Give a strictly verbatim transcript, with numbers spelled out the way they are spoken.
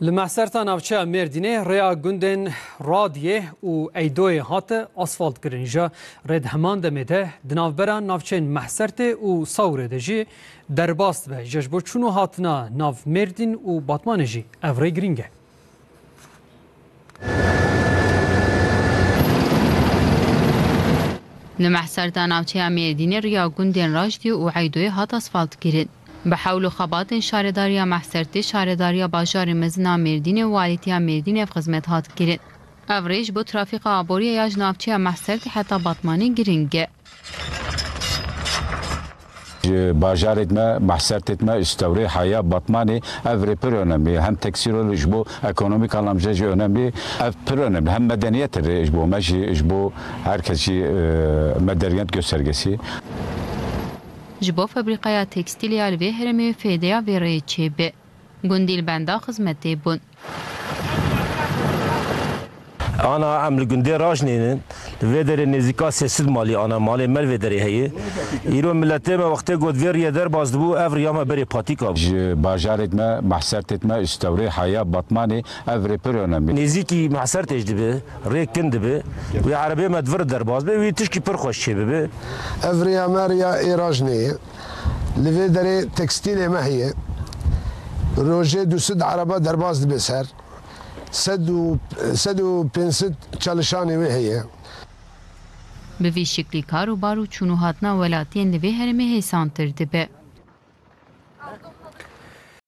Li Mehserta navçeya Mêrdînê rêya gundên Radiyê û Eydoyê hate asfaltkirin. Ji rê di heman demê de di navbera navçeyên Mehsertê û Sawrê de jî derbas dibe. Ji ji bo çûn û hatina nav Mêrdîn û Batmanê jî ev rê girîng e. Li Mehserta navçeya Mêrdînê riya gundên Rajdî û Eydoyê hat asfaltkirin. Bi hewl û xebatên Şaredariya Mehsertê, Şaredariya Bajarê Mezin a Mêrdînê û Walîtiya Mêrdînê ev xizmet hat kirin. Ev rê ji bo trafîka aboriyê ya ji navçeya Mehsertê heta Batmanê girîng e. Ji bajarê me, Mehsertê me, Stewrê, Haya, Batmanê, ev rê pir önemli. Hem teksîl ji bo ekonomîk anlamda jî önemli. Ev pir önemli. Hem medeniyet rê ji bo me jî, ji bo herkes jî, e, medeniyet göstergesi. Ji bo fabrîkaya tekstîlê ya li vê herêmê fêdeya vê rêyê çêbe. Gundî li benda xizmetê bûn. Ana em li gundê Rajnê ne. Li vê derê nêzîka sê sed malî ana malê me li vê derê heye. Îro miletê me wextê got vê riyê derbas dibû, ev riya me berê patîka bû. Ji bajarê me, Mehsertê me, Stewrê, Haya, Batmanê, ev rê pir önemli. Nêzîkî Mehsertê jî dibe, rê kin dibe. Wê erebê me di vir derbas be, wî tişkî pir xweş çê bibe. Ev riya me riya ê Rajnê ye. Li vê derê tekstîlê me heye. Rojê du sed ereba derbas dibe ser. Sed û, sed û pênc sed çalışanê wê heye. Bi vî şiklî kar û bar û çûn û hatina welatiyên li vê herêmê hêsantir dibe.